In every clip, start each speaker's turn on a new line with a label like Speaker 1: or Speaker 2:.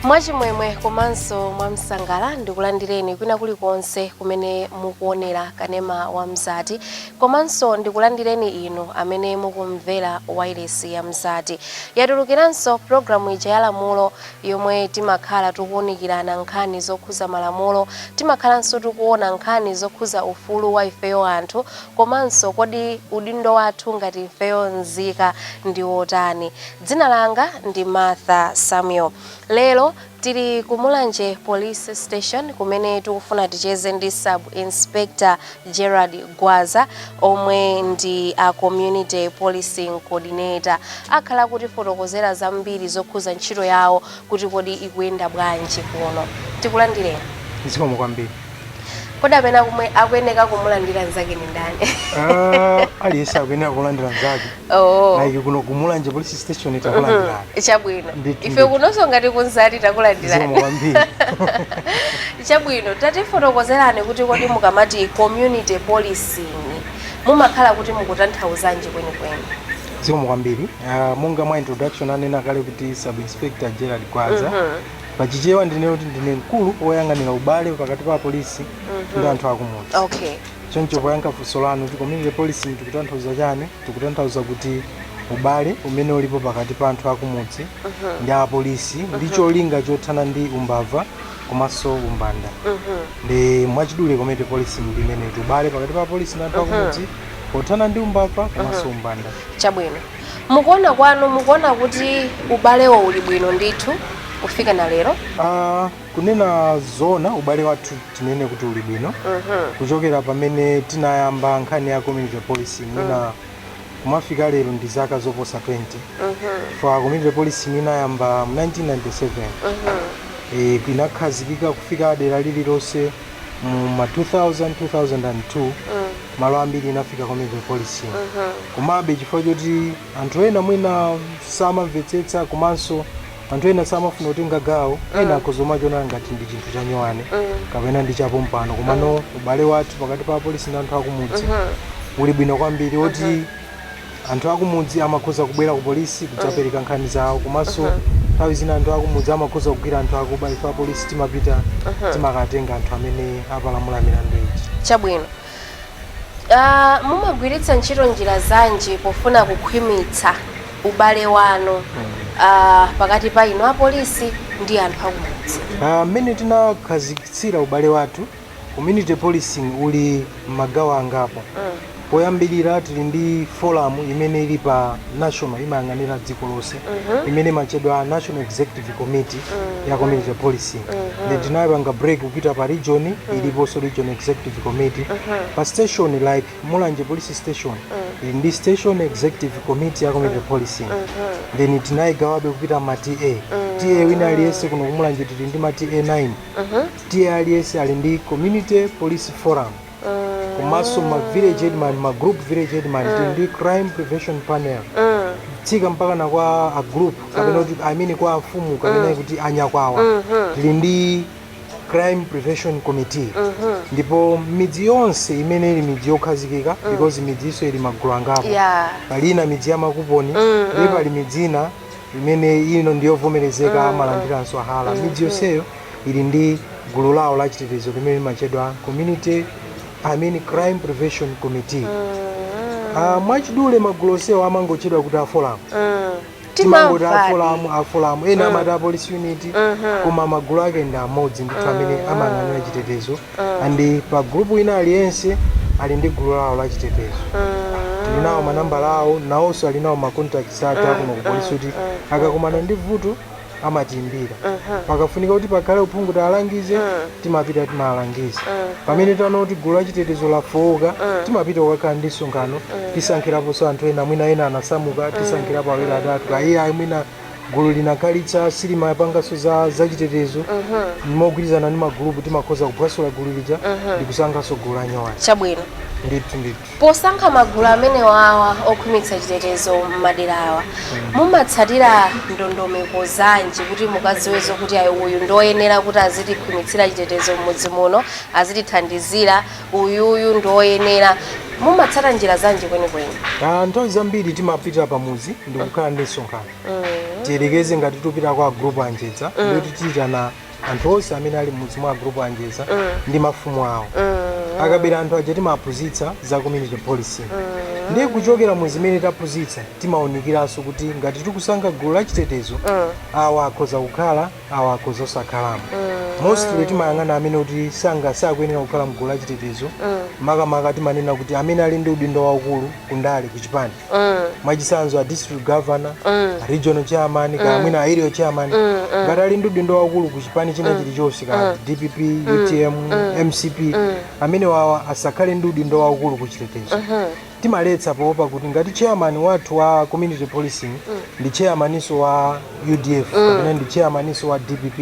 Speaker 1: Mwachimwemwe komanso mwamsangala ndikulandireni kwina kulikonse kumene mukuonera kanema wa Mzati, komanso ndikulandireni inu amene mukumvera wailesi ya Mzati. Yatulukiranso pulogalamu ija ya Lamulo yomwe timakhala tikuwunikirana nkhani zokhuza malamulo. Timakhalanso tikuona nkhani zokhuza ufulu wa ifeyo anthu, komanso kodi udindo wathu ngati ifeyo nzika ndi wotani. Dzina langa ndi Martha Samuel. Lero tili ku Mulanje Police Station kumene tikufuna ticheze ndi Sub Inspector Gerald Gwaza omwe ndi a Community Policing Coordinator. Akhala akutifotokozera zambiri zokhuza ntchito yawo kuti kodi ikuyenda bwanji kuno. Tikulandireni.
Speaker 2: Zikomo kwambiri.
Speaker 1: Kodi amene akuyeneka kumulandira mnzake ndi ndani?
Speaker 2: Ah, aliyense akuyenera kulandira mnzake. Like kuno ku Mulanje Police Station takulandirani.
Speaker 1: Chabwino.
Speaker 2: Ndithu,
Speaker 1: Ife
Speaker 2: ndithu.
Speaker 1: kunonso ngati ku Mzati takulandirani.
Speaker 2: Zikomo kwambiri.
Speaker 1: Chabwino, tatifotokozerani kuti kodi mukamati community policing mumakhala kuti mukutanthauzanji kwenikweni?
Speaker 2: Zikomo kwambiri. Ah, monga mwa introduction anena kale kuti Sub Inspector Gerald Gwaza. Pachichewa ndine kuti ndine mkulu woyang'anira ubale pakati pa apolisi ndi anthu akumudzi. Choncho poyankha funso lanu kuti community policing tikutanthauza chani, tikutanthauza kuti ubale umene ulipo pakati pa anthu akumudzi ndi apolisi ndi cholinga chothana ndi umbava komanso umbanda. Ndi mwachidule community policing ndi imene ubale pakati pa apolisi ndi anthu akumudzi pothana ndi umbava komanso umbanda.
Speaker 1: Chabwino. Mukuona kwanu, mukuona kuti ubalewo uli bwino ndithu kufika na lero?
Speaker 2: Ah, kunena zoona, ubale wathu tinene kuti uli bwino. Kuchokera pamene tinayamba nkhani ya community policing mwina kumafika lero ndi zaka zoposa 20, for community policing inayamba mu 1997, inakhazikika kufika dera lililonse mu ma 2000, 2002. Malo ambiri inafika community policing. Komabe chifukwa choti anthu ena mwina samamvetsetsa komanso anthu ena samafuna kutenga gawo, ena akhoza kumachiona ngati ndi chinthu chanyowani kapena ndi chapompano. Komano ubale wathu pakati pa apolisi ndi anthu akumudzi uli bwino kwambiri, woti anthu akumudzi amakhoza kubwera ku polisi kudzapereka nkhani zawo, komanso nthawi zina anthu akumudzi amakhoza kugwira anthu akuba, ife apolisi timapita timakatenga anthu amene apalamula milandu iji.
Speaker 1: Chabwino. Mumagwiritsa ntchito njira zanji pofuna kukhwimitsa ubale wanu pakati pa inu apolisi ndi anthu akumudzi?
Speaker 2: Mmene tinakhazikitsira ubale wathu, community policing uli m'magawo angapo. Poyambirira tili ndi forum imene ili pa national, imayang'anira dziko lonse, imene imachedwa National Executive Committee ya Community Policing. Then tinayipanga break kupita pa region, iliponso Region Executive Committee. Pa station, like Mulanje Police Station ili ndi Station Executive Committee ya Community Policing. Then tinayigawabe kupita ma TA. TA wina aliyense, kuno kumulanje tili ndi ma TA 9, TA aliyense ali ndi Community Police Forum. Komanso ma village headman, ma group village headman, tili ndi crime prevention panel. Tsika mpaka na kwa a group kapena kuti, I mean, kwa mfumu kapena kuti anyakwawa, tili ndi crime prevention committee. Ndipo midzi yonse imene ili midzi yokhazikika, because midzi iso ili magulu angapo, pali ina midzi ya makuponi, ndi pali midzi ina imene ino ndiyovomerezeka, amalandiranso ahala. Midzi yonseyo ili ndi gulu lawo la chitetezo limene limachedwa community, I mean, crime prevention committee. Mwachidule magulu onsewo amangotchedwa kuti a forum. Timangoti
Speaker 1: Timamvadi.
Speaker 2: A forum, a forum, ena amati a police unit, koma magulu ake ndi amodzi ndithu amene amayang'anira chitetezo. And pa group ina aliyense ali ndi gulu lawo la chitetezo. Tili nawo manambala awo, nawonso ali nawo ma contacts athu akuno ku polisi, kuti akakumana ndi vuto amatiimbira. Pakafunika kuti pakhale uphungu, tialangize, timapita timalangiza. Pamene taona kuti gulu la chitetezo lafowoka, timapita kukakhala ndi msonkhano, tisankhiraponso anthu ena. Mwina ena anasamuka, tisankhirapo awiri, atatu. Kaiya ayi, mwina gulu linakhalitsa silimapanganso za zachitetezo mogwirizana ndi magulupu, timakhoza kuphwasula gulu lija ndi kusankhanso gulu la nyowani.
Speaker 1: Chabwino.
Speaker 2: Ndithu, ndithu.
Speaker 1: Posankha magulu amenewawa okhwimitsa chitetezo m'madera awa, mumatsatira ndondomeko zanji kuti mukadziwe zokuti ayi, uyu ndoyenera kuti azitikhwimitsira chitetezo m'mudzi muno, azitithandizira, uyuyu ndoyenera? Mumatsata njira zanji kwenikweni?
Speaker 2: Ah, nthawi zambiri timapita pamudzi ndikukhala ndi msonkhano. Tiyelekeze ngati tupita kwa group Anjedza, ndikuti tiyitana anthu onse amene ali mmudzi mwa group Anjedza ndi mafumu awo. Akabwera anthu aja, timaphunzitsa za community policing. Ndiye kuchokera mu zimene taphunzitsa, timawunikiranso kuti ngati tikusankha gulu la chitetezo, awa akhoza kukhala, awa akhoza osakhalamo. Mostly timayang'ana amene kuti sanga sakuyenera kukhala mgulu la chitetezo. Makamaka timanena kuti amene ali ndi udindo waukulu kundale, kuchipani, mwachitsanzo a district governor, a regional chairman, kaya mwina a area chairman, ngati ali ndi udindo waukulu ku chipani china chilichonse, ka DPP, UTM, MCP, amene wawa asakhale ndi udindo waukulu ku chitetezo. Timaletsa poopa kuti ngati chairman wathu wa community policing ndi chairmaninso wa UDF kapena ndi chairmaninso wa DPP,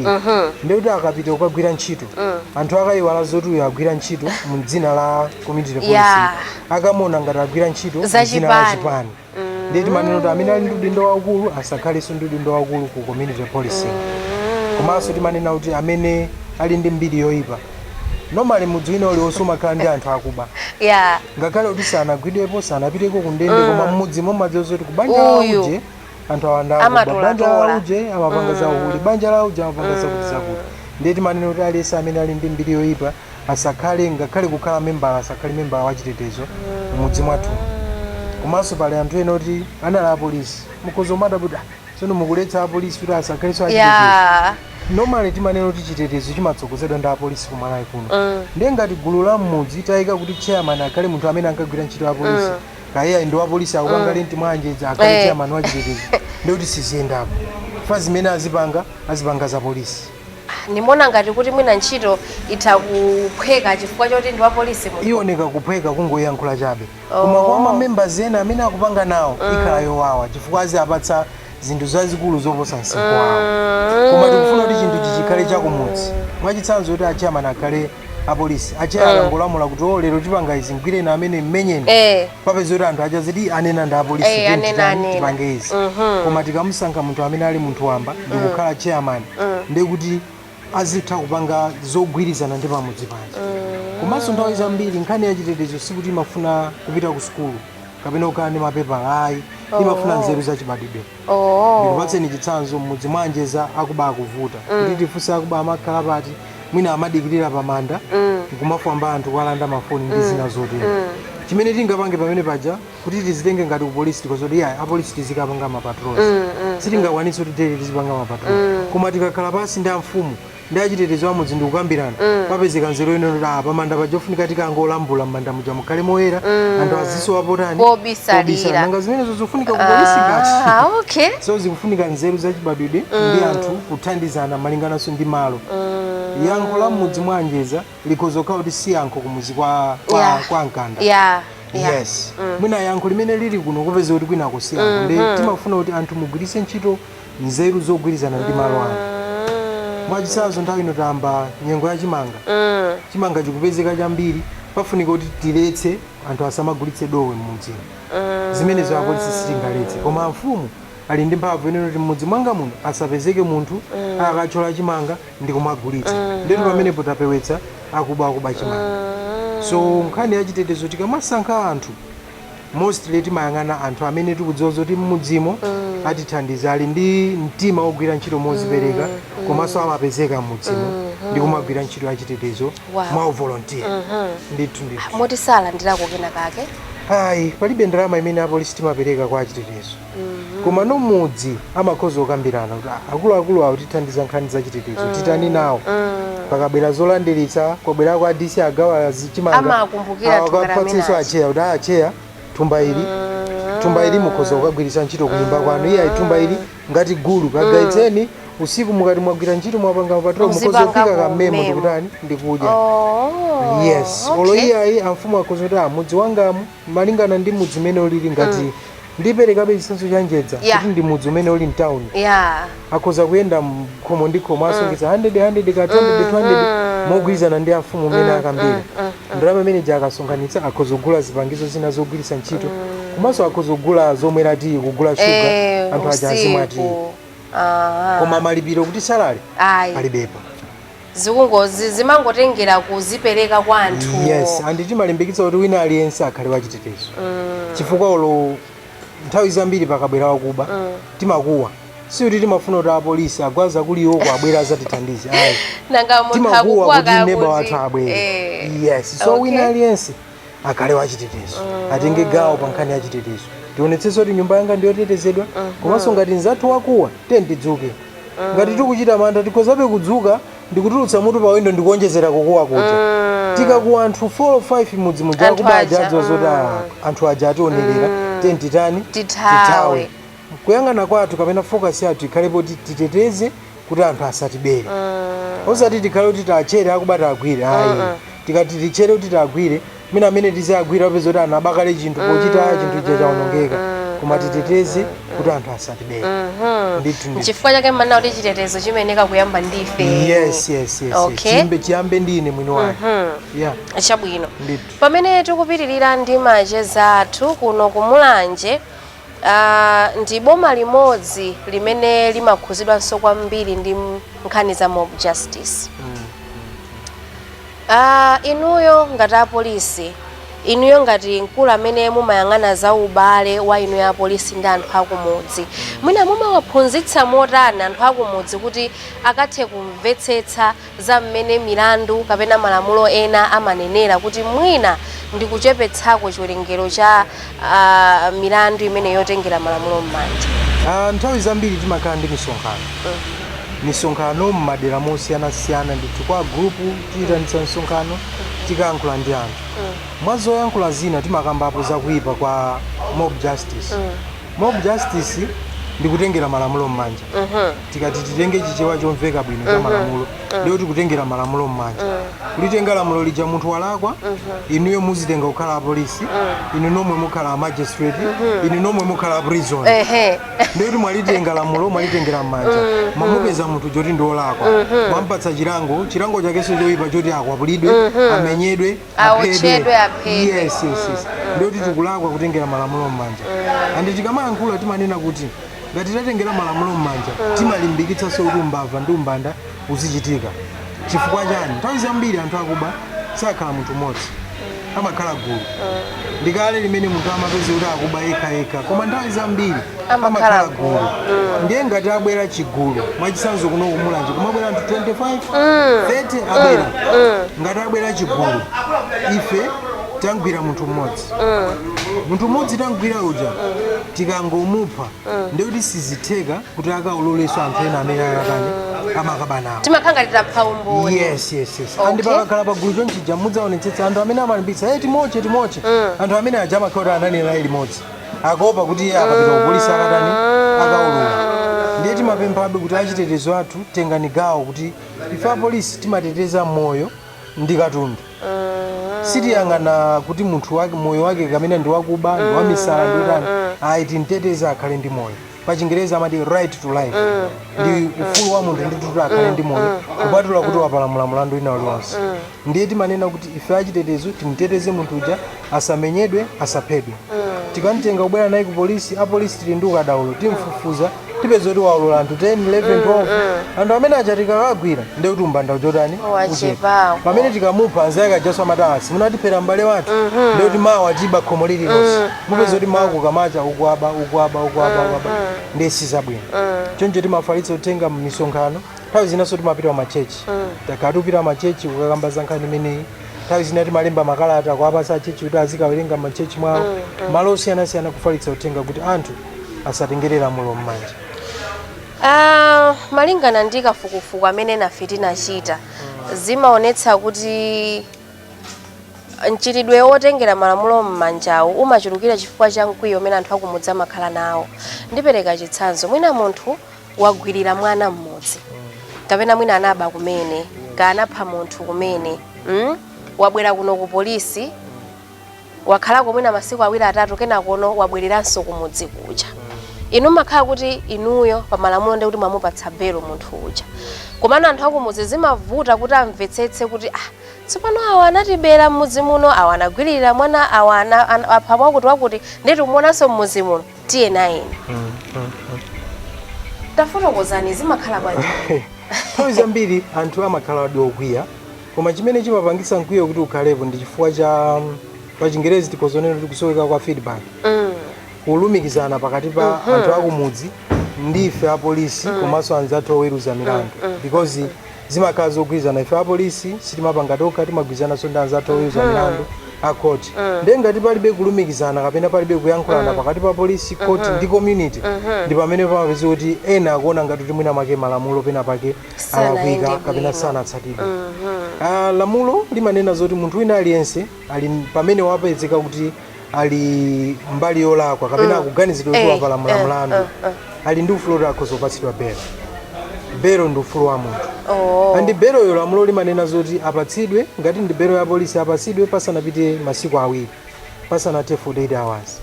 Speaker 2: ndikuti akapita kukagwira ntchito, anthu akayiwala zoti uyu agwira ntchito mu dzina la community policing, akamona ngati agwira ntchito
Speaker 1: Za
Speaker 2: mu dzina la
Speaker 1: chipani.
Speaker 2: chipani. Ndiye timanena kuti amene ali ndi udindo waukulu asakhalenso ndi udindo waukulu ku community policing. Komanso timanena kuti amene ali ndi mbiri yoyipa. Normally mudzi wina uliwonse umakhala ndi anthu akuba, ngakhale kuti sanagwidwepo, sanapiteko ku ndende, koma mmudzi mumadziwa zoti ku banja la
Speaker 1: Uyu.
Speaker 2: uje anthu awanda akuba, banja la
Speaker 1: Amatolatola.
Speaker 2: uje amapanga za uhule, banja la uje amapanga zakuti zakuti. Ndiye timanena kuti aliyense amene ali ndi mbiri yoyipa asakhale, ngakhale kukhala membala, asakhale membala wachitetezo mudzi mwathu. Komanso pali anthu ena oti anali apolisi. Mukhoza umata kuti, "Ah, tsono mukuletsa apolisi kuti asakhalenso achitetezo?" Normally timanena kuti chitetezo chimatsogozedwa ndi apolisi kumalawi kuno. Ndiye ngati gulu la mmudzi tayika kuti chairman akhale munthu amene ankagwira ntchito ya apolisi, kaya ndi wapolisi akupanga rent mwa Anjedza, akhale chairman wa chitetezo, ndiye kuti siziyendapo fa zimene azipanga, azipanga za polisi.
Speaker 1: Nimona ngati kuti mwina ntchito itha kuphweka chifukwa choti ndi wa polisi munthu.
Speaker 2: Ioneka kuphweka kungoyankhula chabe, koma kwa mamembers ena amene akupanga nawo ikhala yowawa, chifukwa aziyapatsa zinthu zazikulu zoposa msinkhu wawo. Koma tikufuna kuti chinthu chichikhale chakumudzi. Mwachitsanzo, kuti achairman akhale apolisi, achair akangolamula kuti, "O, lero tipanga izi, mgwireni amene, mmenyeni," papeza kuti anthu achaziti anena ndi apolisi,
Speaker 1: Eh,
Speaker 2: tiyeni
Speaker 1: anena,
Speaker 2: titani,
Speaker 1: anena.
Speaker 2: tipange izi. Koma tikamusankha munthu amene ali munthu wamba ndikukhala chairman, ndiye kuti azitha kupanga zogwirizana ndi pamudzi paja. Komanso nthawi zambiri nkhani ya chitetezo sikuti imafuna kupita ku sukulu kapena kukhala ndi mapepala, ayi, imafuna nzeru zachibadwidwe. Ndikupatseni chitsanzo. Mmudzi mwa Anjedza akuba akuvuta. Kuti tifunse akuba amakhala pati, mwina amadikirira pamanda nkumafwamba anthu, kuwalanda mafoni ndi zina zotero. Chimene tingapange pamene paja kuti tizitenge ngati kupolisi, tikozoti iya, apolisi tizikapanga mapatrols, sitingakwanitse kuti daily tizipanga mapatrol. Koma tikakhala pasi ndi amfumu ndi achitetezo amudzi ndikukambirana, papezeka nzeru ino kuti, ah, pamanda paja ofunika tikangolambula m'manda muja mukhale moyera, anthu azisowa potani?
Speaker 1: Pobisalira.
Speaker 2: Nanga zimenezo zikufunika kupolisi ngati?
Speaker 1: Ah, okay.
Speaker 2: So zikufunika nzeru zachibadwidwe ndi anthu kuthandizana malingananso ndi malo. Yankho la mmudzi mwa Anjedza likhoza kukhala kuti si yankho kumudzi kwa kwa Mkanda. Yes, mwina yankho limene lili kuno kupeza kuti kwina kusiyankho. Ndi timafuna kuti anthu mugwiritse ntchito nzeru zogwirizana ndi malo anu. Mwachitsanzo, nthawi ino tayamba nyengo ya chimanga. Chimanga chikupezeka chambiri, pafunika kuti tiletse anthu asamagulitse dowe m'mudzimo. Zimenezo apolisi sitingaletse, koma amfumu ali ndi mphamvu inene kuti m'mudzi mwanga muno asapezeke munthu akathyola chimanga ndi kumagulitsa. Ndetu pamenepo tapewetsa akuba akuba chimanga. So nkhani ya chitetezo, tikamasankha anthu, mostly timayang'ana anthu amene tikudziwa zoti m'mudzimo atithandiza, ali ndi mtima wogwira ntchito mozipereka, komanso amapezeka m'mudzimo ndi kumagwira ntchito ya chitetezo mwa volunteer ndithu ndithu.
Speaker 1: Moti salandirako kena kake?
Speaker 2: Ayi, palibe ndalama imene apolisi timapereka kwa achitetezo. Koma no mudzi amakhoza kukambirana kuti, "Ah, akuluakulu awo tithandiza nkhani za chitetezo, titani nawo?" Pakabwera zolandiritsa, kwabwerako a DC, agawa chimanga,
Speaker 1: Amakumbukira
Speaker 2: awa
Speaker 1: thumba la
Speaker 2: akapatsenso
Speaker 1: amenachi.
Speaker 2: acheya kuti, "Acheya, thumba ili, thumba ili mukhoza kukagwiritsa ntchito kunyumba kwanu. Iye ayi, thumba ili ngati gulu kagayitseni usiku, mukati mwagwira ntchito, mwapanga patrol, mukhoza
Speaker 1: Muzipanga
Speaker 2: kufika kamemo
Speaker 1: memo.
Speaker 2: ndikutani, ndikudya." Yes. Olo iyayi, amfumu akhoza kuti, "Ah, mudzi wangamu, malingana ndi mudzi umene ulili," ngati ndiperekabe chitsanzo cha Njedza kuti ndi mudzi umene uli mtown, akhoza kuyenda khomo ndi khomo, asungitsa 100 100 ka 200 200, mogwirizana ndi amfumu umene akambira. Ndalama imene ija akasonkhanitsa, akhoza kugula zipangizo zina zogwiritsa ntchito, komanso akhoza kugula zomwera tiyi, kugula shuga, anthu aja azimwa tiyi.
Speaker 1: Usiku. Ah.
Speaker 2: Koma malipiro kuti salary,
Speaker 1: Ayi.
Speaker 2: palibepo.
Speaker 1: Zikungozi zimangotengera kuzipereka kwa anthu.
Speaker 2: Yes, and timalimbikitsa kuti wina aliyense akhale wachitetezo, chifukwa olo nthawi zambiri pakabwera wakuba, timakuwa. Sikuti timafuna kuti apolisi agwaza kuliwo abwera azatithandize, ayi.
Speaker 1: Nanga munthu
Speaker 2: Timakuwa
Speaker 1: akukuwa
Speaker 2: kuti neba
Speaker 1: kakuti
Speaker 2: wathu abwere. Yes, so wina aliyense akhale wachitetezo, atenge gawo pa nkhani ya chitetezo. Tionetsetsa kuti nyumba yanga ndiyotetezedwa, komanso ngati nzathu wakuwa, tiye tidzuke. Ngati tikuchita mantha, tikhozabe kudzuka ndikutulutsa mutu pa windo ndikuonjezera kukuwa kuja. Tikakuwa anthu 4 or 5 mudzi muja,
Speaker 1: Anthu
Speaker 2: akuba
Speaker 1: aja,
Speaker 2: aja adziwa zoti anthu aja ationerera, tiye titani?
Speaker 1: Tithawe.
Speaker 2: Kuyang'ana kwathu kapena focus yathu ikhalepo kuti titeteze kuti anthu asatibere, osati tikhale kuti tachere akuba tagwire, ayi. Tikati tichere kuti tagwire, mina amene tizagwira apeza kuti anabakale chinthu, pochita chinthu ija chaonongeka. Koma titeteze kuti anthu asatibere ndithu, ndithu.
Speaker 1: Nchifukwa chake mmanena kuti chitetezo chimayenera kuyamba ndife.
Speaker 2: Yes. Chiyambe ndine mwini wake, yeah.
Speaker 1: Chabwino.
Speaker 2: Ndithu.
Speaker 1: Pamene tikupitirira ndi macheza athu kuno kumulanje, ndi boma limodzi limene limakhuzidwanso kwambiri ndi nkhani za mob justice. Inuyo ngati apolisi, inuyo ngati mkulu amene mumayang'ana za ubale wa inuyo apolisi ndi anthu akumudzi, mwina mumawaphunzitsa motani anthu akumudzi kuti akathe kumvetsetsa za mmene milandu kapena malamulo ena amanenera, kuti mwina ndi kuchepetsako chiwerengero cha milandu imene yotengera malamulo m'manja?
Speaker 2: Nthawi zambiri timakhala ndi misonkhano m'madera mosiyanasiyana ndithu. Kwa group tiyitanitsa msonkhano, tikayankhula ndi anthu. Mwa zoyankhula zina timakambapo zakuyipa kwa mob justice. Mob justice ndi kutengera malamulo m'manja. Tikati titenge Chichewa chomveka bwino cha malamulo, ndiyo tikutengera malamulo m'manja. Kulitenga lamulo lija, munthu walakwa, inuyo muzitenga kukhala apolisi, inu nomwe mukhala a magistrate, inu nomwe mukhala a prison. Ndikuti mwalitenga lamulo, mwalitengera m'manja. Mwamupeza munthu choti ndi olakwa, mwampatsa chilango, chilango chakenso choyipa choti akwapulidwe, amenyedwe,
Speaker 1: Aotchedwe, aphedwe.
Speaker 2: Yes, ndikuti tikulakwa kutengera malamulo m'manja. And tikamayankhula timanena kuti ngati tatengera malamulo m'manja, timalimbikitsanso kuti umbava ndi umbanda uzichitika. Chifukwa chani? Nthawi zambiri anthu akuba sakhala munthu mmodzi, amakhala gulu. Ndikale limene munthu amapeza kuti akuba yekha yekha, koma nthawi zambiri
Speaker 1: amakhala
Speaker 2: amakhala gulu. Ndiye ngati abwera chigulu, mwachitsanzo kuno kumulanje kumabwera anthu 25, 30 abwera, ngati abwera chigulu, ife tangwira munthu mmodzi, munthu mmodzi tangwira uja, tikangomupha, ndikuti sizitheka kuti akaululenso anthu ena amene akakani amakaba nawo.
Speaker 1: Timakhala ngati tapha umboni.
Speaker 2: Yes. And pakakhala pagulu chonchija, mudzaonetsetsa anthu amene amalimbitsa, "Hey, timoche, timoche," anthu amene aja amakhala kuti ananena naye limodzi, akaopa kuti iye akapita ku polisi akatani? Akaulula. Ndiye timapemphabe kuti achitetezo athu, tengani gawo, kuti ife apolisi timateteza moyo ndi katundu. Sitiyang'ana kuti munthu wake, moyo wake kamene ndi wakuba, ndi wamisala, ndi utani, ayi. Timteteze akhale ndi moyo. Pa Chingerezi amati right to life. Ndi ufulu wa munthu ndithu kuti akhale ndi moyo, kupatula kuti wapalamula mlandu wina uliwonse. Ndiye timanena kuti ife achitetezo timteteze munthu uja, asamenyedwe, asaphedwe. Tikamtenga kubwera naye ku polisi, apolisi tili ndi ukadaulo, timfufuza, tipeza kuti waulula anthu 10, 11, 12. Anthu amene aja tikakagwira, ndiye kuti umbanda uchotani?
Speaker 1: Wachepako.
Speaker 2: Pamene tikamupha, anzake ajaso amati, "Asi munatiphera m'bale wathu," ndiye kuti mawa tiba khomo lililonse. Mupeza kuti mawa kukamacha ukuaba, ukuaba, ukuaba, ukuaba. Ndiye sizabwino. Choncho timafalitsa uthenga m'misonkhano. Nthawi zinanso timapita kuma church. Takhala tikupita kuma church kukakamba za nkhani imeneyi. Nthawi zina timalemba makalata kuwapasa church kuti azikawerenga m'ma church mwawo, malo osiyanasiyana, kufalitsa uthenga kuti anthu asatengere lamulo m'manja.
Speaker 1: Malingana ndi kafukufuku amene nafe tinachita, zimaonetsa kuti mchitidwe wotengera malamulo m'manjawo umachulukira chifukwa cha mkwiyo umene anthu akumudzi amakhala nawo. Ndipereka chitsanzo: mwina munthu wagwirira mwana mmodzi, kapena mwina anaba kumene, kanapha munthu kumene, Wabwera kuno ku polisi, wakhalako mwina masiku 2, 3, kenakono wabwereranso kumudzi kuja. Inu makhala kuti inuyo pamalamulo ndi kuti mwamupatsa belo munthu uja, komano anthu akumudzi zimavuta kuti amvetsetse kuti, ah, tsopano awa anatibera m'mudzi muno, awa anagwirira mwana, awa apha wakuti wakuti, ndeti umuonanso m'mudzi muno, tiye nayena. Tafotokozani, zimakhala bwanji?
Speaker 2: Nthawi zambiri anthu amakhala adi okwiya, koma chimene chimapangitsa mkwiyo kuti ukhalepo ndi chifukwa cha, pa Chingerezi tikhozonena kuti kusoweka kwa feedback, kulumikizana pakati pa anthu akumudzi Ndife apolisi komanso anzathu oweruza milandu, because zimakhala zogwirizana. Ife apolisi sitimapanga tokha, timagwirizananso ndi anzathu oweruza milandu, a court. Ndiye ngati palibe kulumikizana kapena palibe kuyankhulana pakati pa polisi, court ndi community, ndi pamene pamapeza kuti ena akuona ngati kuti mwina mwake malamulo pena pake
Speaker 1: sanayende
Speaker 2: alakwika kapena
Speaker 1: bwino.
Speaker 2: sanatsatidwe. Ah, lamulo limanena zoti munthu wina aliyense ali pamene wapezeka kuti ali mbali yolakwa kapena akuganizidwa kuti wapalamula mlandu, ali ndi ufulu kuti akhoza kupatsidwa belo. Belo ndi ufulu wa munthu. And beloyo, lamulo limanena zoti apatsidwe, ngati ndi belo ya polisi, apatsidwe pasanapite masiku 2, pasanathe 48 hours.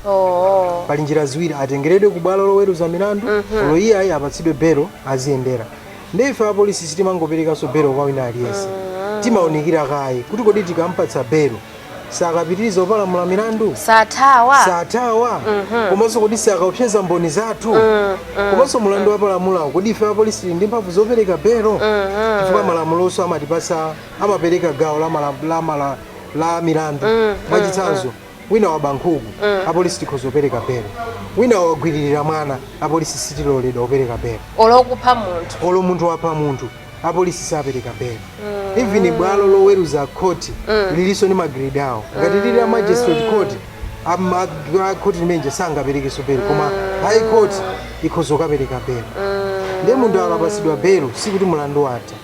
Speaker 2: Pali njira ziwiri: atengeredwe ku bwalo loweruza milandu, olo iyayi apatsidwe belo aziyendera. Ndi ife apolisi sitimangoperekanso belo kwa wina aliyense. Timawunikira kaye kuti kodi tikampatsa belo sakapitiriza kupalamula milandu?
Speaker 1: Sathawa?
Speaker 2: Sathawa? Komanso kodi sakaopseza mboni zathu? Komanso mulandu wapalamulawo, kodi ife apolisi tili ndi mphamvu zopereka belo? Chifukwa malamulonso amatipasa, amapereka gawo la milandu. Mwachitsanzo, wina waba nkhuku, apolisi tikhoza kupereka belo. Wina wagwiririra mwana, apolisi sitiloledwa kupereka belo.
Speaker 1: Olokupha munthu?
Speaker 2: Olo munthu wapha munthu, apolisi sapereka belo. Even bwalo loweruza, khoti, lilinso ndi magrade awo. Ngati lili la magistrate court, khoti limenje sangaperekenso belo, koma high court ikhoza kukapereka belo. Ndiye munthu akapasidwa belo, sikuti mulandu watha.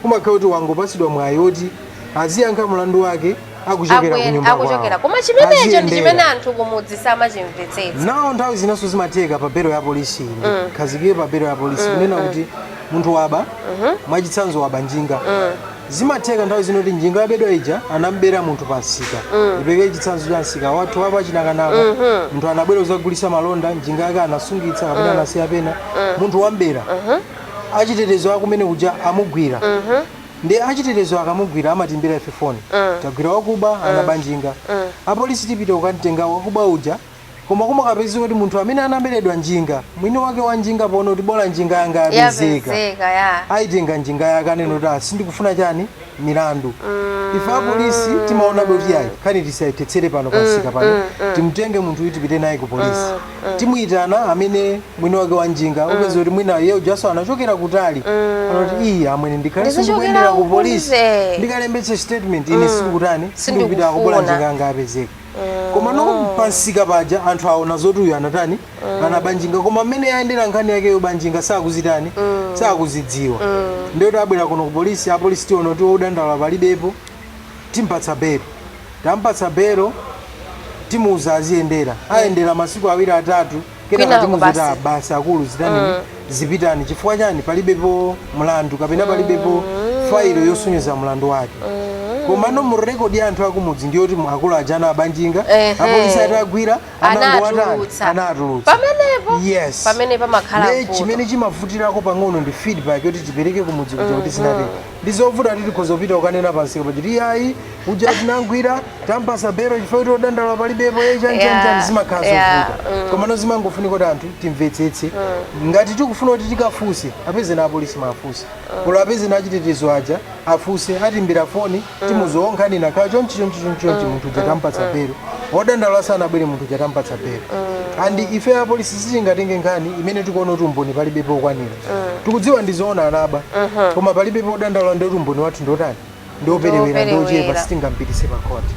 Speaker 2: Kumakhala kuti wangopasidwa mwayi woti aziyankha mulandu wake akuchokera ku nyumba
Speaker 1: akuchokera
Speaker 2: kwawo.
Speaker 1: Koma chimenecho ndi
Speaker 2: Aziyendera.
Speaker 1: chimene anthu kumudzi samachimvetsetsa.
Speaker 2: Nawo nthawi zinanso zimatheka pa belo ya polisi, inde khazikike pa belo ya polisi, kunena kuti munthu waba, mwachitsanzo waba njinga. Zimatheka nthawi zino kuti njinga yabedwa ija anambera munthu pa msika. Ipeke chitsanzo cha msika wathu wapa Chinakanaka. Munthu anabwera kuzagulisa malonda, njinga yake anasungitsa kapena anasiya pena. Munthu wambera, achitetezo akumene kuja amugwira. Ndi achitetezo akamugwira, amatimbira ife foni, "Tagwira wakuba, anaba njinga." Apolisi tipita kukamtenga wakuba uja, koma kumakapezeka kuti munthu amene anaberedwa njinga, mwini wake wa njinga, poona kuti bola njinga yanga yapezeka,
Speaker 1: yapezeka ya
Speaker 2: ayitenga njinga yake, anena kuti, "Ah, sindikufuna chani, milandu." Ife apolisi timaonabe kuti ayi, khani tisayithetsere pano pamsika pano, timutenge munthu uyu, tipite naye ku polisi. Timuyitana amene mwini wake wa njinga, upeza kuti mwina iye ujaso anachokera kutali, anati, "Iyi amwene, ndikhale
Speaker 1: Ndizichokera
Speaker 2: sindikuyendera ku polisi,
Speaker 1: uku."
Speaker 2: ndikalembetse statement, ine sikutani, sindikupita,
Speaker 1: Sindikufuna.
Speaker 2: kubola njinga yanga apezeka." Koma no pamsika paja anthu aona zoti uyu anatani, anaba njinga, koma mmene yayendera nkhani yake yoba njinga sakuzitani, sakuzidziwa. Ndiyo abwera kuno ku polisi, apolisi tiona kuti wodandaula palibepo, timpatsa belo. Tampatsa belo, timuuza aziyendera. Ayendera masiku 2, 3, kenaka
Speaker 1: Kwinako
Speaker 2: timuuza kuti,
Speaker 1: basi.
Speaker 2: "Ah, basi akulu, zitanini, zipitani." Chifukwa chani? Palibepo mlandu kapena palibepo failo yosonyeza mlandu wake. Koma no mu record ya anthu akumudzi ndiyoti akulu aja anaba njinga, apolisi atagwira anangowatani?
Speaker 1: Anatulutsa.
Speaker 2: Anatulutsa.
Speaker 1: Pamenepo
Speaker 2: Yes.
Speaker 1: pamene pamakhala
Speaker 2: Ndiye
Speaker 1: mvuto.
Speaker 2: chimene chimavutirako pang'ono ndi feedback yoti tipereke kumudzi kuja kuti zinatero. Ndi zovuta kuti tikhoza kupita kukanena pamsika paja, "Iyayi, uja tinangwira, tampasa belo chifukwa kuti odandaula palibepo, ye chani chani chani." Zimakhala zovuta, koma no zimangofunika kuti anthu timvetsetse. Ngati tikufuna kuti tikafunse, apeze na apolisi mafunse, olo apeze na achitetezo aja afunse, atimbira foni, timuzowo nkhani nakhala chonchi chonchi chonchi chonchi, munthu uja tampatsa belo, wodandaula sanabwere, munthu uja tampatsa belo. And ife apolisi sitingatenge nkhani imene tikuona kuti umboni palibepo okwanira. Tikudziwa ndizoona anaba, koma palibepo odandaula, ndoti umboni wathu ndotani, ndioperewera, ndiochepa,
Speaker 1: Ndioperewera.
Speaker 2: sitingampitise pa khoti.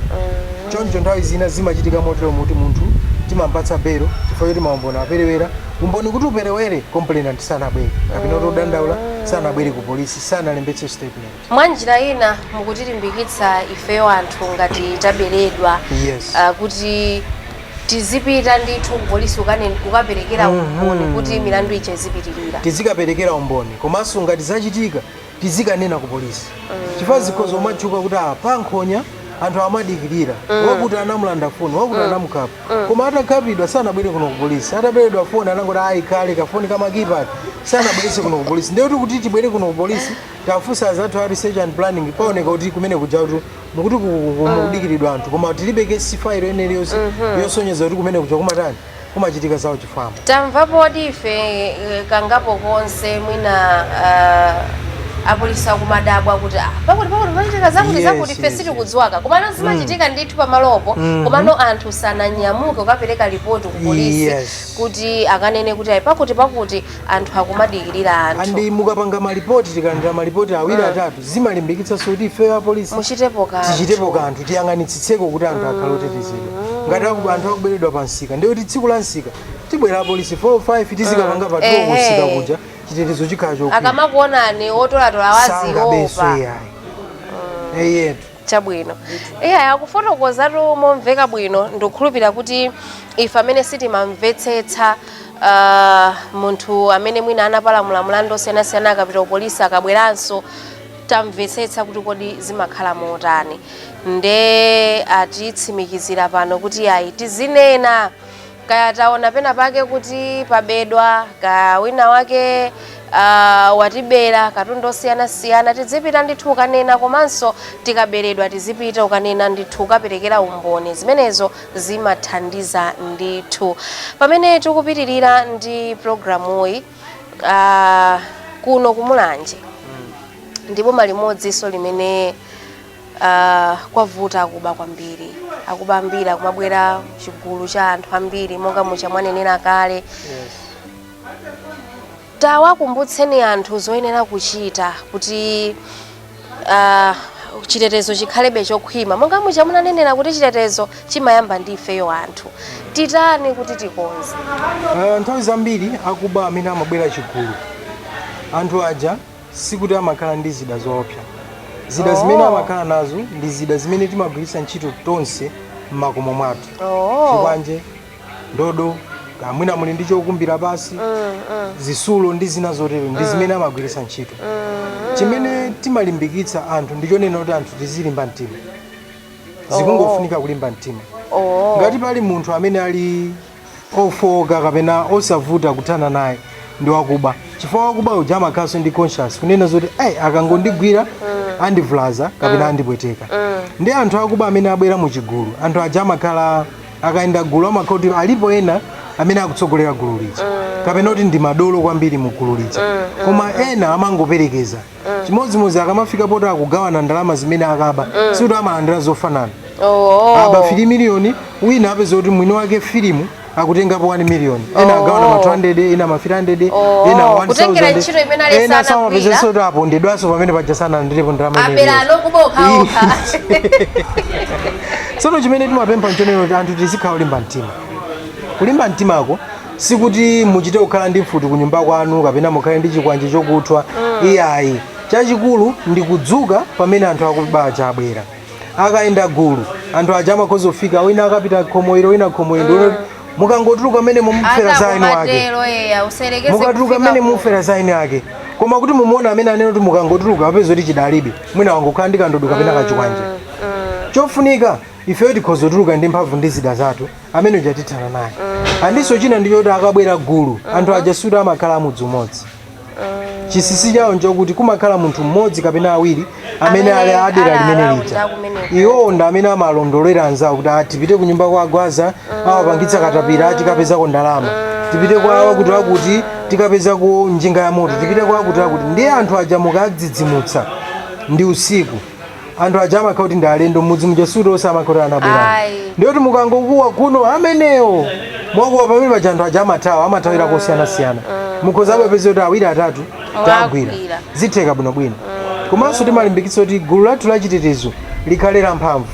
Speaker 2: Choncho nthawi zina zimachitika motero muti munthu timampatsa belo chifukwa choti maumboni aperewera. Umboni kuti uperewere, complainant sanabwere kapena kuti odandaula sanabwere ku polisi, sanalembetse statement.
Speaker 1: Mwa njira ina mukutilimbikitsa ifeyo anthu ngati taberedwa kuti tizipita ndithu ku polisi kukaperekera umboni kuti milandu ija izipitirira.
Speaker 2: Tizikaperekera umboni, komanso ngati zachitika tizikanena ku polisi, chifukwa zikhoza umatchuka kuti pa Nkhonya anthu amadikirira wakuti anamulanda foni, wakuti anamukhapa, koma atakhapidwa sanabwere kuno ku polisi. Ataberedwa foni anangoti, "Ayi, kale kafoni kama keypad," sanabweretse kuno ku polisi. Ndiye kuti tibwere kuno ku polisi, tafunsa azathu a research and planning, paoneka kuti kumene kuja kuti mukuti mukudikiridwa anthu, koma tilibe case file ene iliyonse yosonyeza kuti kumene kuja kumatani, kumachitika zawo chifwamba.
Speaker 1: Tamvapo ife kangapo konse mwina Apolisi akumadabwa kuti, ah, pakuti pakuti pachitika zakuti zakuti, ife sitikudziwaka, komano zimachitika ndithu pamalopo, komano anthu sananyamuke kukapereka ripoti ku polisi kuti akanene kuti ayi, pakuti pakuti anthu akumadikirira anthu.
Speaker 2: And mukapanga malipoti, tikalandira malipoti awiri, atatu, zimalimbikitsanso kuti ifeyo apolisi
Speaker 1: muchitepo kanthu.
Speaker 2: Tichitepo kanthu, tiyang'anitsitseko kuti anthu akhale otetezedwa. Ngati anthu akuberedwa pa msika, ndiye kuti tsiku la msika tibwera apolisi 4 5, tizikapanga patrol kusika kuja, chitetezo chikhala chokwira.
Speaker 1: Akamakuonani otolatola
Speaker 2: sangabeso
Speaker 1: waziopa.
Speaker 2: Iyayi, eyetu.
Speaker 1: Chabwino, iya, akufotokozatu momveka bwino. Ndikukhulupirira kuti ife amene sitimamvetsetsa, munthu amene mwina anapalamula mlandu osiyanasiyana akapita ku polisi akabweranso, tamvetsetsa kuti kodi zimakhala motani. Nde atitsimikizira pano kuti ayi, tizinena kaya taona pena pake kuti pabedwa, kaya wina wake watibera katundu osiyanasiyana, tizipita ndithu ukanena. Komanso tikaberedwa, tizipita ukanena ndithu, ukaperekera umboni. Zimenezo zimathandiza ndithu. Pamene tikupitirira ndi programuyi, kuno kumulanje ndipo malimodzinso limene kwavuta akuba kwambiri, akuba ambiri akumabwera chigulu cha anthu ambiri monga mucha mwanenera kale. Tawakumbutseni anthu zoyenera kuchita kuti chitetezo chikhalebe chokhwima, monga mucha munanenera kuti chitetezo chimayamba ndi ifeyo anthu. Titani kuti tikonze?
Speaker 2: Nthawi zambiri akuba amene amabwera chigulu, anthu aja sikuti amakhala ndi zida zoopsa. Zida zimene amakhala nazo ndi zida zimene timagwiritsa ntchito tonse m'makomo mwathu: chikwanje, ndodo, kamwina muli ndi chokumbira pasi, zisulo ndi zina zotero, ndi zimene amagwiritsa ntchito. Chimene timalimbikitsa anthu ndichonena kuti anthu tizilimba mtima, zikungofunika kulimba mtima. Ngati pali munthu amene ali ofowoka kapena osavuta kuthana naye, ndi wakuba, chifukwa wakuba uja amakhalanso ndi conscious kunena zoti ayi, akangondigwira andivulaza kapena andipweteka. Ndi anthu akuba amene abwera mu chigulu, anthu aja amakhala akayenda gulu, amakhala kuti alipo ena amene akutsogolera gulu lija kapena kuti ndi madolo kwambiri mu gulu lija, koma ena amangoperekeza. Chimodzimodzi akamafika poti akugawana ndalama zimene akaba, sikuti amalandira zofanana. Aba 3 miliyoni, wina apeza kuti mwini wake filimu akutengapo 1 million, ena agawana ma 200, ena ma 300, ena 1000.
Speaker 1: Kutengera ntchito imene ali
Speaker 2: ena
Speaker 1: sanagwira.
Speaker 2: Samapezenso kuti apondedwanso pamene paja sanalandirepo ndalama imene
Speaker 1: Abera anokuba okhaokha.
Speaker 2: Tsono chimene timapempha nchonena kuti anthu tizikhala olimba mtima. Kulimba mtimako sikuti muchite kukhala ndi mfuti kunyumba kwanu kapena mukhale ndi chikwanje chokuthwa, iyayi. Chachikulu ndi kudzuka pamene anthu akuba aja abwera. Akayenda gulu, anthu aja amakhoza kufika, wina akapita khomo ilo, wina khomo ilo. Mukangotuluka mmene mumufera za eni ake.
Speaker 1: Atakumatero, eya, uselekeze
Speaker 2: Mukatuluka
Speaker 1: kufika
Speaker 2: mmene mufera za eni ake, koma kuti mumuone amene anene kuti mukangotuluka, apeza kuti chidalibe, mwina wangokhala ndi kandodo kapena kachikwanje. Chofunika ifeyo tikhoza kutuluka ndi mphamvu ndi zida zathu, amene uja tithana naye. Andinso china ndichoti akabwera gulu, anthu aja suti amakhala amudzi umodzi. Chinsinsi chawo nchokuti kumakhala munthu mmodzi kapena awiri amene ali adera
Speaker 1: ali
Speaker 2: limene
Speaker 1: around
Speaker 2: lija.
Speaker 1: akumeneko.
Speaker 2: Iwowo ndi amene amalondolera anzawo kuti, "Ah, tipite ku nyumba kwa Gwaza, awapangitsa katapira, tikapezako ndalama. Tipite kwa awakuti akuti, tikapezako njinga ya moto. Tipite kwa akuti akuti." Ndiye anthu aja mukadzidzimutsa ndi usiku, anthu aja amakhala kuti ndi alendo mudzi muja, suti onse amakhala kuti anabwera.
Speaker 1: Ayi.
Speaker 2: Ndiyoti mukangokuwa kuno, amenewo mwakuwa pamene paja, anthu aja amathawa, amathawira kosiyanasiyana. Mukhoza apapeza kuti awiri, atatu tagwira.
Speaker 1: Mwagwira.
Speaker 2: Zitheka bwinobwino. Komanso timalimbikitsa kuti gulu lathu la chitetezo likhale la mphamvu.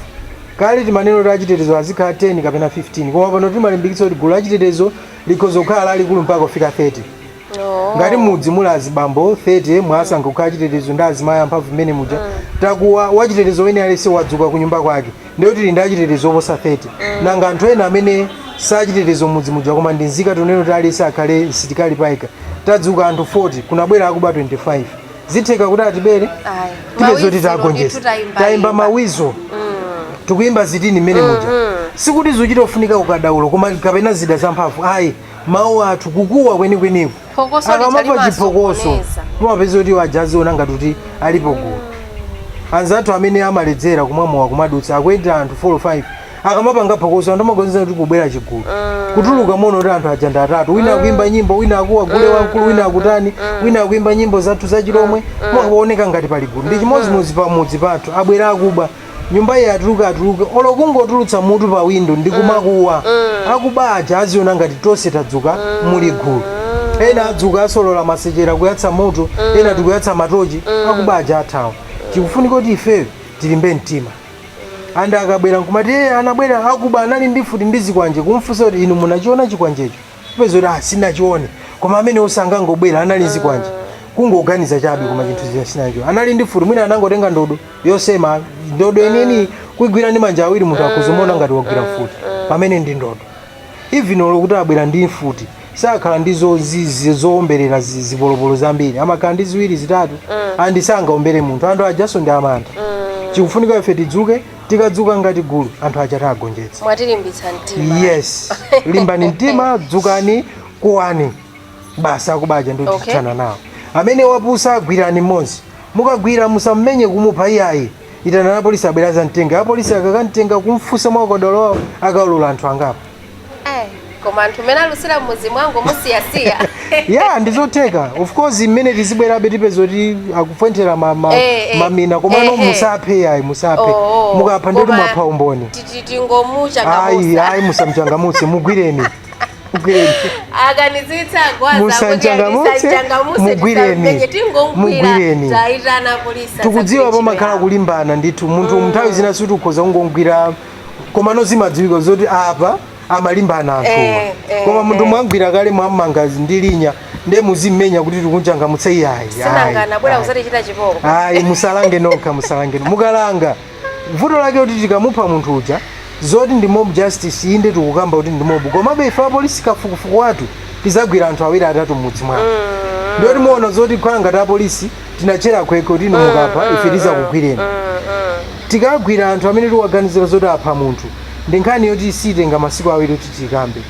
Speaker 2: Kale timanena kuti achitetezo azikhala 10 kapena 15, koma pano timalimbikitsa kuti gulu la chitetezo likhoza kukhala lalikulu mpaka kufika 30. Ngati mudzi muli azibambo 30, mwasankha kukhala chitetezo ndi azimayi amphamvu mmene muja, takuwa wachitetezo wene alese wadzuka ku nyumba kwake, ndiye tili ndi achitetezo oposa 30. Nanga anthu ena amene sachitetezo mudzi muja koma ndi nzika, tunene kuti alese akhale msilikali payekha, tadzuka anthu 40, kunabwera akuba 25, zitheka kuti atibere?
Speaker 1: Ayi.
Speaker 2: Tipeza kuti
Speaker 1: Mawizo
Speaker 2: tagonjetsa.
Speaker 1: ndithu tayimba
Speaker 2: Tayimba
Speaker 1: imba.
Speaker 2: mawizo, tikuyimba zitini mmene muja. Sikuti zuchita kufunika ukadaulo koma kapena zida zamphamvu, ayi. Mawu athu, kukuwa kwenikweniko,
Speaker 1: Phokoso
Speaker 2: akamapa
Speaker 1: litali
Speaker 2: chiphokoso,
Speaker 1: masokoneza.
Speaker 2: mumapeza kuti wajaziona ngati kuti alipo gulu. Anzathu amene amaledzera kumwa mowa kumadutsa, akuyendera anthu 4 5, Akamapanga phokoso, anthu amaganiza kuti kubwera chigulu. Kutuluka mono kuti anthu aja ndi atatu, wina akuimba nyimbo, wina akuwa gule wamkulu, wina akutani, wina akuimba nyimbo zathu zachilomwe, mukaoneka ngati pali gulu. Ndi chimodzimodzi pamudzi pathu, abwera akuba, nyumba iyi atuluke, atuluke, olo kungotulutsa mutu pa windo ndi kumakuwa, akuba aja aziona ngati tonse tadzuka, muli gulu. Ena adzuka, asolola masechera kuyatsa moto, ena tikuyatsa matochi, akuba aja athawa. Chikufunika kuti ifeyo tilimbe mtima. And akabwera nkumati, "Eh, anabwera akuba, anali ndi mfuti ndi zikwanje," kumfunsa kuti, "Inu munachiona chikwanjecho?" Kupeza kuti, "Ah, sinachione." Koma amene osangangobwera anali zikwanje, kungoganiza chabe, koma chinthu chija sinacho. Anali ndi mfuti, mwina anangotenga ndodo yosema, ndodo yeniyeni kuigwira ndi manja awiri, munthu akuzomona ngati wagwira mfuti pamene ndi ndodo. Even olo kuti abwera ndi mfuti, sakhala ndi zowomberera zipolopolo zambiri, amakhala ndi ziwiri, zitatu, and sangaombere munthu. Anthu ajaso ndi amantha. Chikufunika ife tidzuke. Tikadzuka ngati gulu, anthu aja tagonjetsa.
Speaker 1: Mwatilimbitsa mtima.
Speaker 2: Yes, limbani mtima, dzukani, kuwani basi, akubaja ndi tithana nawo. Amene wapusa, agwirani mmodzi. Mukagwira, musammenye kumupha, iyayi. Itana apolisi abwera zamtenga. Apolisi akakamtenga, kumfunsa mwakadolo wawo, akalola anthu angapo.
Speaker 1: Eh, koma anthu mmene alusira mmuzi mwangu musiyasiya.
Speaker 2: Ya, ndizotheka. Of course, mmene tizibwerabe tipeza kuti akufwenthera mamina, komano musaphe, yayi, musaphe. Mukapha ndoti
Speaker 1: Koma
Speaker 2: mwapha umboni.
Speaker 1: Tingomuchangamutsa.
Speaker 2: Ayi, ayi, musamchangamutse, mugwireni, mugwireni.
Speaker 1: Akanizitsa agwaza.
Speaker 2: Musanchangamutse, mugwireni.
Speaker 1: Tingomugwira.
Speaker 2: Mugwireni.
Speaker 1: Tayitana polisi.
Speaker 2: Tikudziwa pamakhala kulimbana ndithu. Munthu nthawi zina sikuti ukhoza kungogwira, komano zimadziwika zoti apa amalimbana anthuwa. Koma munthu mwagwira kale, mwammanga ndi linya, ndiye muzimmenya kuti tikunchangamutse? Iyayi.
Speaker 1: Sinangana bwera kuzatichita chipongwe.
Speaker 2: Ayi, musalange nokha, musalange. Mukalanga, vuto lake kuti tikamupha munthu uja, zoti ndi mob justice, inde tikukamba kuti ndi mob, komabe ife apolisi kafukufuku wathu tizagwira anthu awiri, atatu m'mudzi mwake, ndiyoti muona zoti khala ngati apolisi tinachera khwekhe kuti inu mukapha ife tizakugwireni. Tikagwira anthu amene tikuwaganizira zoti apha munthu, ndi nkhani yoti sitenga masiku 2 kuti tikambe.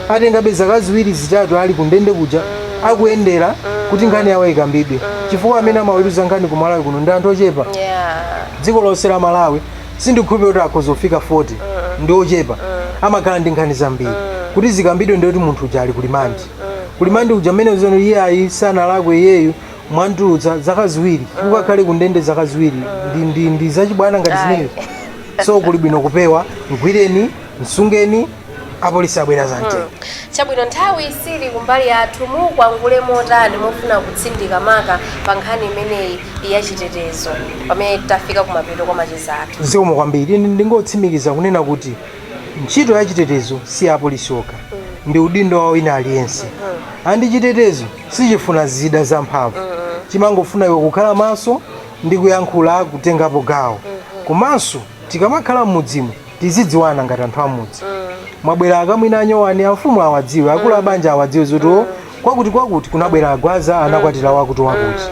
Speaker 2: Atengabe zaka 2, 3 ali kundende kuja akuyendera kuti nkhani yawo ikambidwe, chifukwa amene amaweruza nkhani ku Malawi kuno ndi anthu ochepa. Dziko lonse la Malawi sindikhulupirira kuti akhoza kufika 40, ndi ochepa. Amakhala ndi nkhani zambiri kuti zikambidwe, ndiyoti munthu uja ali ku remand. Ku remand uja mmene zono iye ayi sanalakwe iyeyu, mwantulutsa zaka 2, ukakhale kundende zaka 2, ndi zachibwana ngati zimenezo. So kuli bwino kupewa. Mgwireni, msungeni, apolisi abwera zamtenga.
Speaker 1: Chabwino, nthawi sili kumbali yathu. Mukwangule motani mofuna kutsindika maka pa nkhani imeneyi yachitetezo pamene tafika kumapeto kwa macheza athu?
Speaker 2: Zikomo kwambiri. Ine ndingotsimikiza kunena kuti ntchito ya chitetezo si ya apolisi okha, ndi udindo wa wina aliyense. And chitetezo sichifuna zida zamphamvu, chimangofuna iwe kukhala maso ndi kuyankhula, kutengapo gawo. Komanso tikamakhala m'mudzimo tizidziwana ngati anthu amudzi. Mwabwera akamwina anyowani, amfumu awadziwe, akulu abanja awadziwe zoti, "Oh, kwakuti kwakuti kunabwera agwaza, anakwatira wakuti wakuti."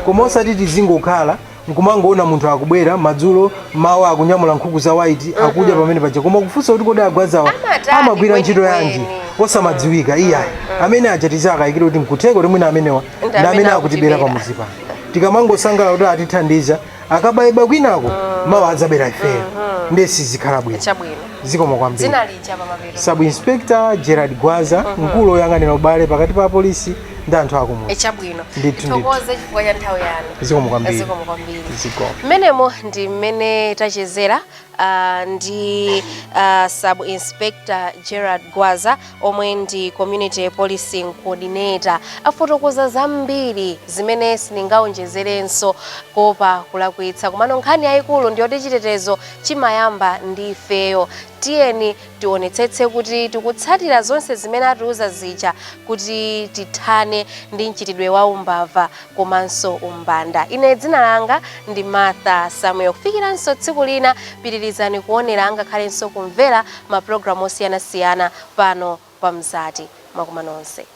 Speaker 2: Koma osati tizingokhala nkumangoona munthu akubwera madzulo, mawa akunyamula nkhuku za white, akudya pamene paja, koma kufunsa kuti, "Kodi agwazawa
Speaker 1: Amatani
Speaker 2: amagwira ntchito yanji?"
Speaker 1: kwenikweni?
Speaker 2: Osamadziwika, iyayi. Amene aja tizakayikira kuti nkutheka kuti mwina amenewa
Speaker 1: Ndi
Speaker 2: ndi amene
Speaker 1: amene
Speaker 2: akutibera
Speaker 1: akutibera.
Speaker 2: pamudzi pano. Tikamangosangalala kuti atithandiza, akabayibwa kwinako, mawa adzabera ifeyo, ndiye sizikhala bwino.
Speaker 1: Chabwino.
Speaker 2: Zikomo kwambiri.
Speaker 1: Dzina lija pamapeto?
Speaker 2: Sub Inspector Gerard Gwaza, mkulu woyang'anira ubale pakati pa apolisi ndi anthu akumudzi.
Speaker 1: Chabwino.
Speaker 2: Ndithu, ndithu.
Speaker 1: Tithokoze chifukwa cha nthawi yanu.
Speaker 2: Zikomo kwambiri.
Speaker 1: Zikomo kwambiri.
Speaker 2: Zikomo.
Speaker 1: Mmenemo ndi mmene tachezera ndi Sub Inspector Gerard Gwaza, omwe ndi community policing coordinator. Afotokoza zambiri zimene sindingaonjezerenso kuopa kulakwitsa, komano nkhani yayikulu ndiyoti chitetezo chimayamba ndi ifeyo. Tiyeni tionetsetse kuti tikutsatira zonse zimene atiuza zija kuti tithane ndi mchitidwe wa umbava komanso umbanda. Ine dzina langa ndi Martha Samuel. Kufikiranso tsiku lina, pitirizani kuonera angakhalenso kumvera mapulogalamu osiyanasiyana pano pa Mzati. Mwakuma nonse.